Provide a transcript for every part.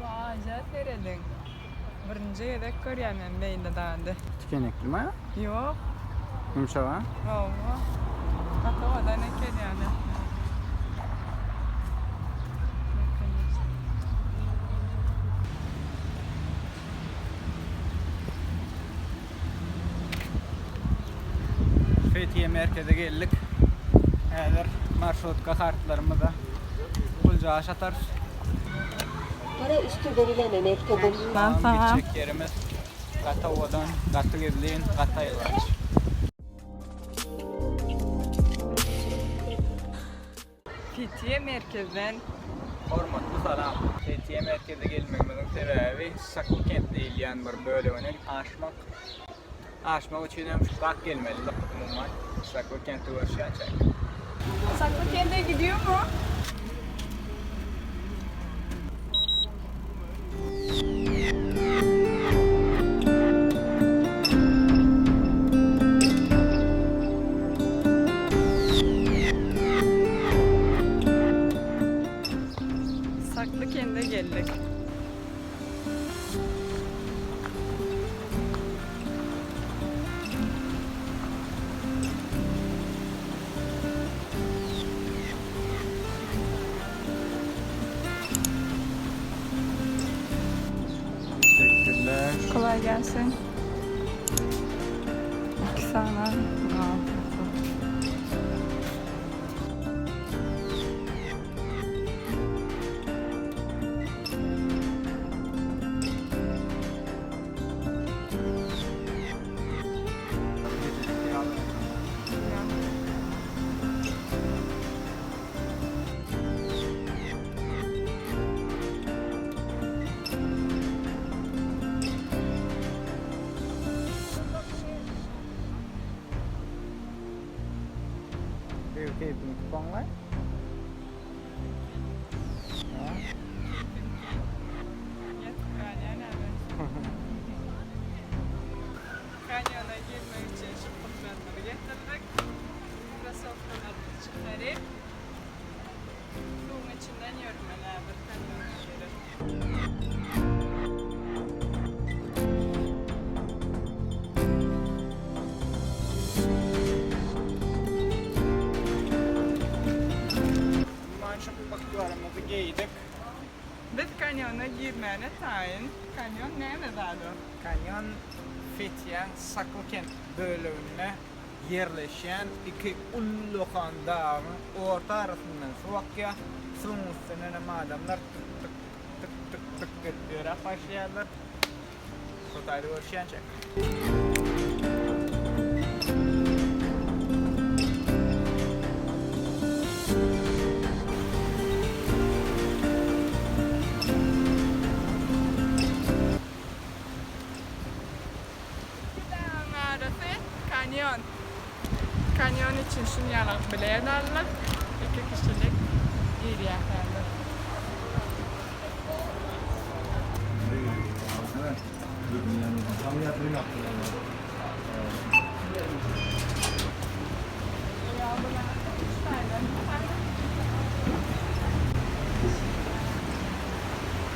Bu agaja serediň. Birinji gezek görýän men beýle zady. Tikeneklimi? Ýok. Ýumşak a? Hawa. Gaty owadan eken ýöne. Fethiye merkeze geldik. Häzir marşrutka kartlarymyza puljaş atarys. Para üstü verilene mektubun. Salam. Gitjek ýerimiz gaty owadan, gaty gizlin, gaty aýylganç. Fethiye merkezden. Hormatly salam. Fethiye merkeze gelmegimiziň sebäbi Sakykent diýilýän bir bölegine aşmak. Aşmak üçin hem şu bak gelmeli umuman. Sakykentde görüşýänçäk. Sakykent'e gidiyor mu? Saklıkent'e geldik. Teşekkürler. Kolay gelsin. İki sana. Afiyet olsun. Bir keyfini tutanlar. Kanyona girmek için şu putlarları getirdik. Krasofkalarını çıkarıp Suwuň içinden ýörmeli häzir kanyona girip. Umuman şypbyklarymyzy geýdik. Biz kanyona girmäne taýyn. Kanyon näme zat o? Kanyon Fethiýäň Saklykent böleginde ýerleşýän iki ullakan dagyň orta arasyndan suw akýar. Suwuň üstünden hem adamlar tyk-tyk, tyk-tyk-tyk edip ýöräp başlaýarlar. Şo taýda görüşýänçäk. İki dagyň arasy kanýon. Kanýon üçin şunýalak bilet aldyk. Iki kişilik girýäs häzir.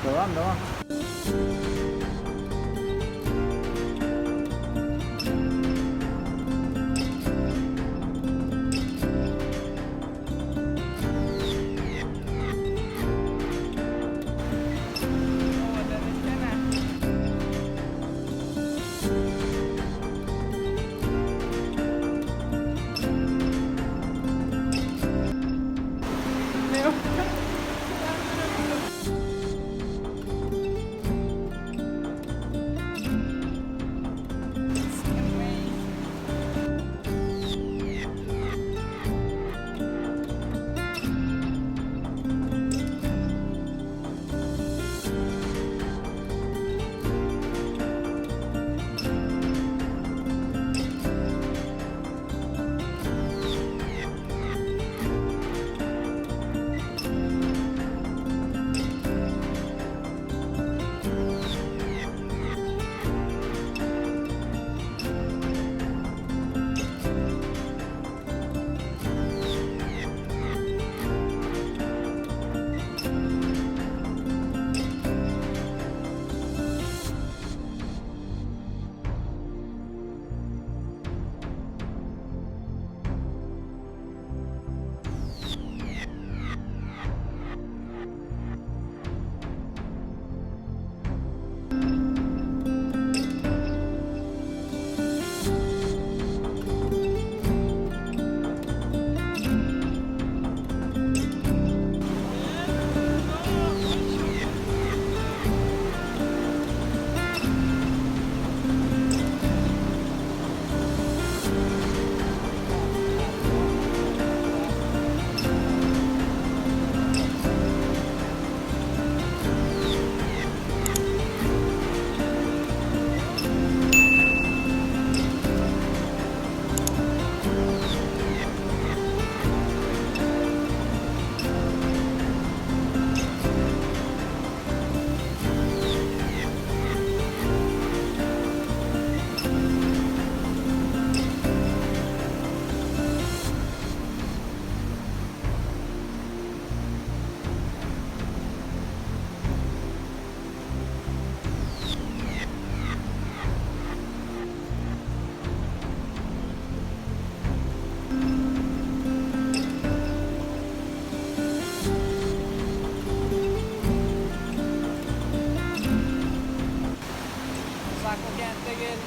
Dowam, dowam. Owadan eken-ä.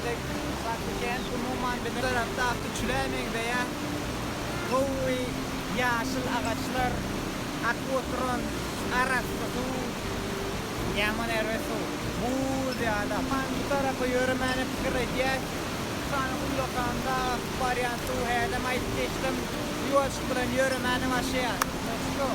geldik. Sakykent umuman biziň tarapdaky çüle meňzeýär. Gowy ýaşyl agaçlar, akyp oturan arassa suw, ýaman erbet suw. Buz ýaly. Man bu tarapa ýöremäne pikir edýäs. Sany ullakan dag akyp barýan suw hälem aýdyp geçdim. Ýuwaşlyk bilen ýöremäne başlaýas. Let's go.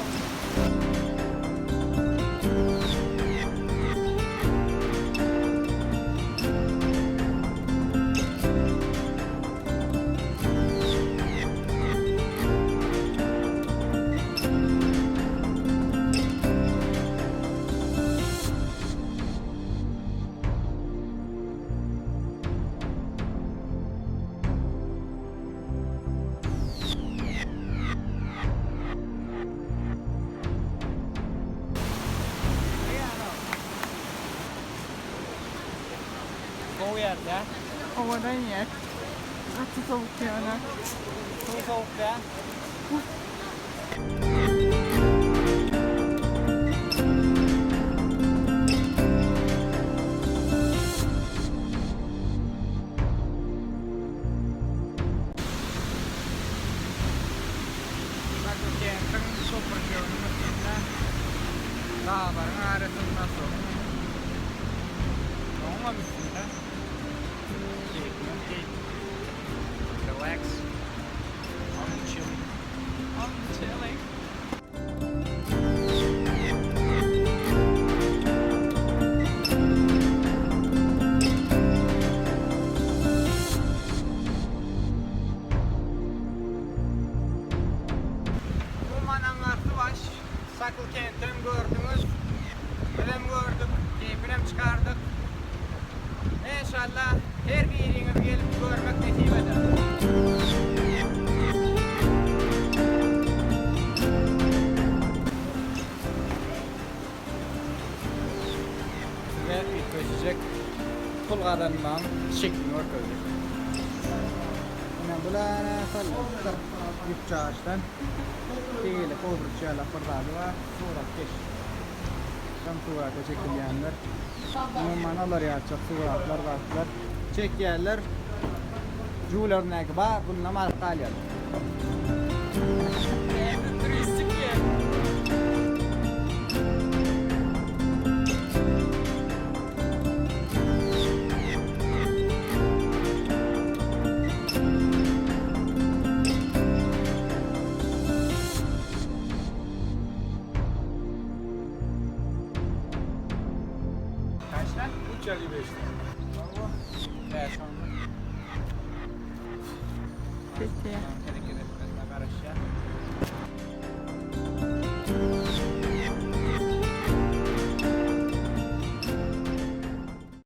Gowy ýerde. Owadan ýer. Gaty sowuk ýöne. Suw sowuk däl. Sakykentiň köprüjiginiň üstünde daglaryň arasynda suwuň oňam üstünde keýpinem keýp. Relax. I'm chilling. I'm chilling. Umuman aňarsy baş Sakylkentem gördüňiz. Bizem gördük, keýpinem çykardyk. Enşalla her biriňiz gelip görmek nesip eder. Size üýtgeşijek pul gazanmagyň şeklini görkezjek. Ine bulara salnypdyr ýüpçi agaçdan. Tegelek obruç ýalak bir zady bar. Suratkeş. Şam surata çekilýänler. Umuman olar ýalyçak suratlar zatlar çekýärler. Jübülerindäki bar pulunam alyp galýarlar. Turistik ýer. Kaçta? 3.55'te. Bäş onluk. Peki.